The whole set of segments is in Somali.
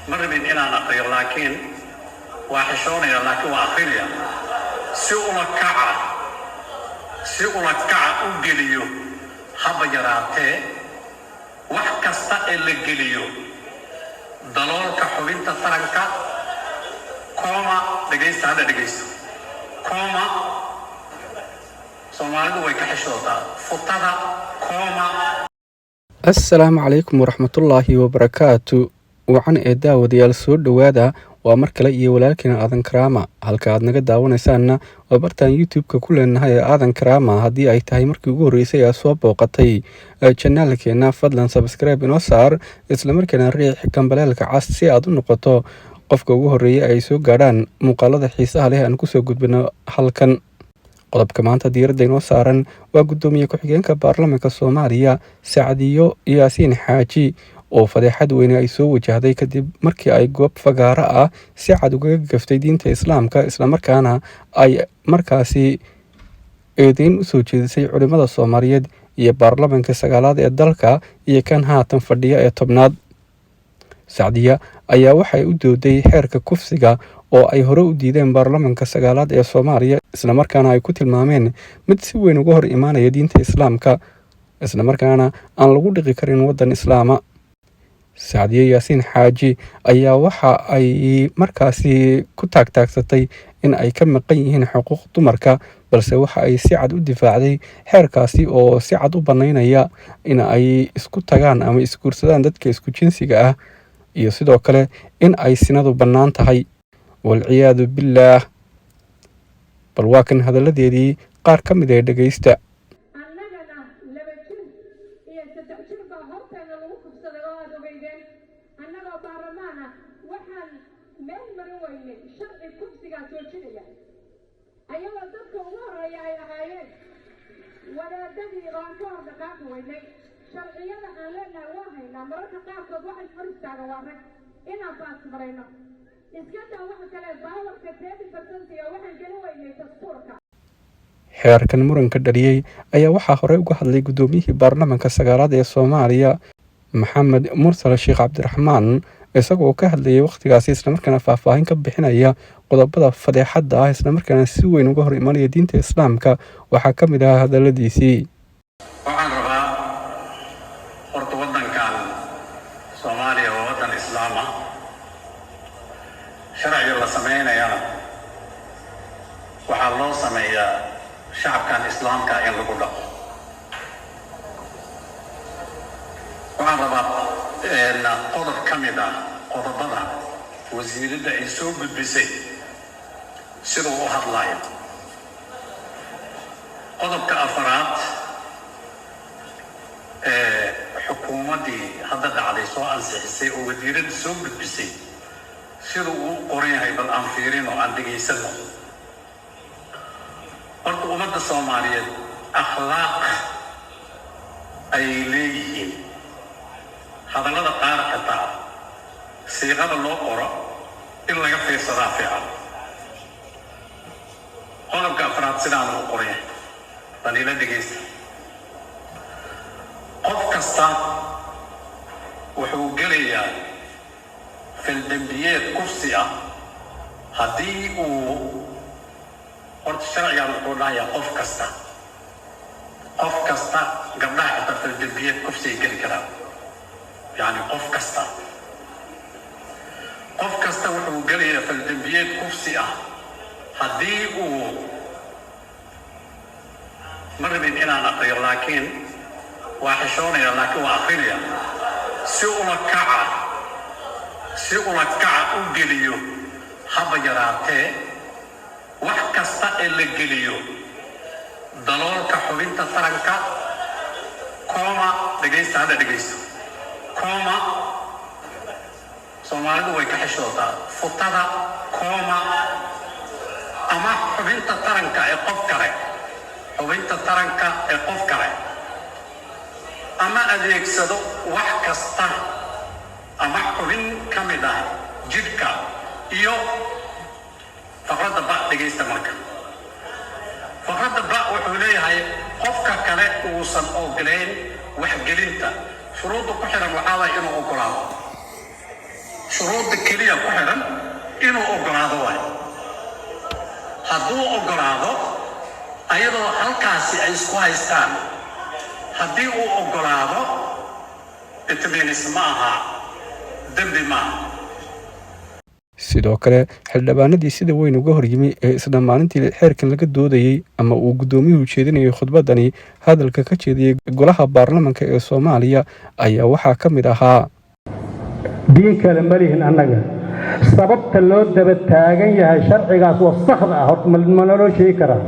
Ma rabin inaan aqriyo, laakiin waa xishoonaya, laakiin waa aqrinaya. Si ula kaca, si ula kaca u geliyo, haba yaraatee wax kasta ee la geliyo daloolka xubinta taranka, comma. Dhegaysta hadda, dhegaysto. Comma, Soomaalidu way ka xishootaa futada, comma. Assalaamu calaykum waraxmatullaahi wabarakaatu. Wacan ee daawadayaal, soo dhowaada. Waa mar kale iyo walaalkiina Aadan Karaama. Halka aad naga daawanaysaanna waa bartaan YouTube-ka ku leenahay ee Aadan Karaama. Haddii ay tahay markii ugu horreysay aad soo booqatay channel-keena, fadlan subscribe inoo saar, islamarkaana riix gambaleelka cas si aad u noqoto qofka ugu horreeya ay soo gaadhaan muuqaalada xiisaha leh aan kusoo gudbino halkan. Qodobka maanta diiradda inoo saaran waa guddoomiye ku-xigeenka baarlamaanka Soomaaliya, Sacdiyo Yaasiin Xaaji, oo fadeexad weyne ay soo wajahday kadib markii ay goob fagaaro ah si cad ugaga gaftay diinta Islaamka, islamarkaana ay markaasi eedeyn usoo jeedisay culimmada Soomaaliyeed iyo baarlamaanka sagaalaad ee dalka iyo kan haatan fadhiya ee 10aad. Sacdiya ayaa waxay u dooday xeerka kufsiga oo ay hore u diideen baarlamaanka sagaalaad ee Soomaaliya, islamarkaana ay ku tilmaameen mid si weyn uga hor imaanaya diinta Islaamka, islamarkaana aan lagu dhiqi karin waddan Islaama. Sacdiye Yaasiin Xaaji ayaa waxa ay markaasi ku taagtaagsatay in ay ka maqan yihiin xuquuq dumarka, balse waxa ay si cad u difaacday xeerkaasi oo si cad u bannaynaya in ay isku tagaan ama isguursadaan dadka isku jinsiga ah, iyo sidoo kale in ay sinadu bannaan tahay, walciyaadu billaah. Bal waa kan hadalladeedii qaar ka mid ee dhegaysta. Annagana 2 jir iyo 3 jir baa horteena lagu kufsaday oo aad ogeydeen. Annagoo baarlamaan ah waxaan meel marin weynay sharci kufsigaa joojinaya, ayagoo dadka ugu horreeya ay ahaayeen wadaadadii oo aan ka hor dhaqaaqi weynay. Sharciyada aan leenahay waa haynaa, mararka qaarkood waxay hor istaaga waa rag inaan pass marayno. Iska daa waxa kale, power-ka 30%-iga waxaan gelin weynay dastuurka. Xeerkan muranka dhaliyey ayaa waxaa horey uga hadlay guddoomiyihii baarlamaanka sagaalaad ee Soomaaliya, Maxamed Mursal Sheekh Cabdiraxmaan, isagoo ka hadlayay wakhtigaasi, islamarkaana faahfaahin ka bixinaya qodobada fadeexadda ah, islamarkaana si weyn uga hor imanaya diinta Islaamka. Waxaa ka mid ahaa hadaladiisii: Waxaan rabaa horta, waddankan Soomaaliya waa waddan Islaam ah. Sharciga la sameynayana waxaa loo sameeyaa shacabkan Islaamka in lagu dhaqo. Waxaan rabaa qodob ka mid ah qodobada wasiiradda ay soo gudbisay siduu u hadlayo, qodobka afaraad ee xukuumaddii hadda dhacday soo ansixisay oo wasiiradda soo gudbisay, siduu uu qoran yahay bal aan fiirino, aan dhegaysano. Horta ummadda Soomaaliyeed akhlaaq ayay leeyihiin. Hadallada qaar xitaa siiqada loo qoro in laga fiirsadaa fiican. Qodobka afraad sidaanu u qoran yahay, bal ila dhegaysta. Qof kasta wuxuu gelayaa faldembiyeed kufsi ah haddii uu, horta sharcigan wuxuu dhahayaa qof kasta, qof kasta, gabdhaha xitaa faldembiyeed kufsi ay geli karaan. Yacni qof kasta, qof kasta wuxuu gelayaa faldembiyeed kufsi ah haddii uu, ma rabin inaan aqriyo, laakiin waa xishoonaya, laakiin waa aqrinaya, si ula kaca, si ula kaca u geliyo, haba yaraatee wax kasta ee la geliyo daloolka xubinta taranka, comma. Dhegaysta hadda, dhegaysto. Comma, Soomaalidu way ka xishootaa futada, comma, ama xubinta taranka ee qof kale, xubinta taranka ee qof kale, ama adeegsado wax kasta ama xubin ka mid ah jidhka iyo faqradda ba. Dhegaysta marka, faqradda ba wuxuu leeyahay qofka kale uusan ogolayn waxgelinta. Shuruudda ku xiran waxaa waaya inuu ogolaado. Shuruudda keliya ku xidhan inuu oggolaado waayo. Hadduu oggolaado, ayadoo halkaasi ay isku haystaan, haddii uu oggolaado, it means ma aha dembi maaha. Sidoo kale, xildhibaanadii sida weyn uga horyimi ee isla maalintii xeerkan laga doodayey ama uu guddoomiyuhu jeedinayay khudbadani hadalka ka jeediyey golaha baarlamanka ee Soomaaliya ayaa waxaa ka mid ahaa: Diin kale ma lihin annaga. Sababta loo daba taagan yahay sharcigaas wasakhda ah horta ma naloo sheegi karaa?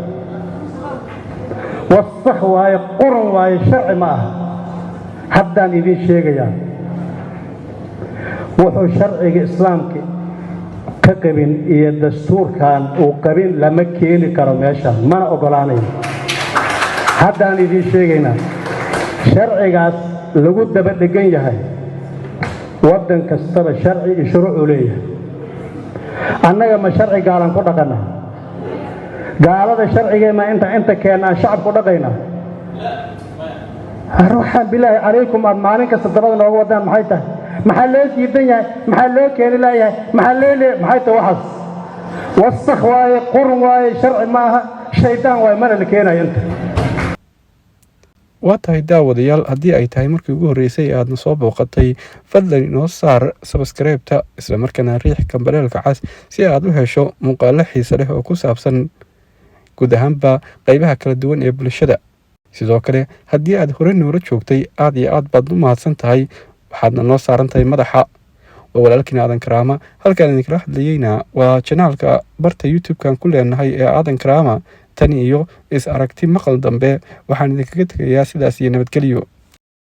Wasakh waaye, qurun waaye, sharci ma aha. Haddaan idiin sheegayaa, wuxuu sharciga Islaamka ka qabin iyo dastuurkan uu qabin lama keeni karo meeshan, mana oggolaanayo. Haddaan idiin sheegaynaa, sharcigaas lagu daba dhegan yahay, waddan kastaba sharci iyo shuruucuu leeyahay. Annaga ma sharci gaalan ku dhaqannaa? Gaalada sharcigeema inta keennaan shacabku dhaqaynaa? Ruuxaan, bilaahi calaykum, aad maalin kasta dabada nooga wadaan maxay tahay? Maxaa loo diidan yahay? Maxaa loo keeni laayahay? Maxaa loo leeyahay? Maxay tahay waxaas? Wasakh waaye, qurun waaye, sharci ma aha, shaydaan waaye, mana la keenayo inta. Waa tahay daawadayaal, haddii ay tahay markii ugu horreysay ee aadna soo booqatay, fadlan inoo saar subscribe-ta, islamarkaana riix gambaleelka cas si aad u hesho muuqaalo xiise leh oo ku saabsan guud ahaanba qeybaha kala duwan ee bulshada. Sidoo kale, haddii aad hore noola joogtay, aad iyo aad baad u mahadsan tahay, waxaadna noo saaran tahay madaxa. Waa walaalkiin Aadan Karaama. Halkaan idinkala hadlayeyna waa channel-ka barta YouTube-kan ku leenahay ee Aadan Karaama. Tan iyo is aragti maqal dambe, waxaan idinkaga tegayaa sidaas iyo nabadgelyo.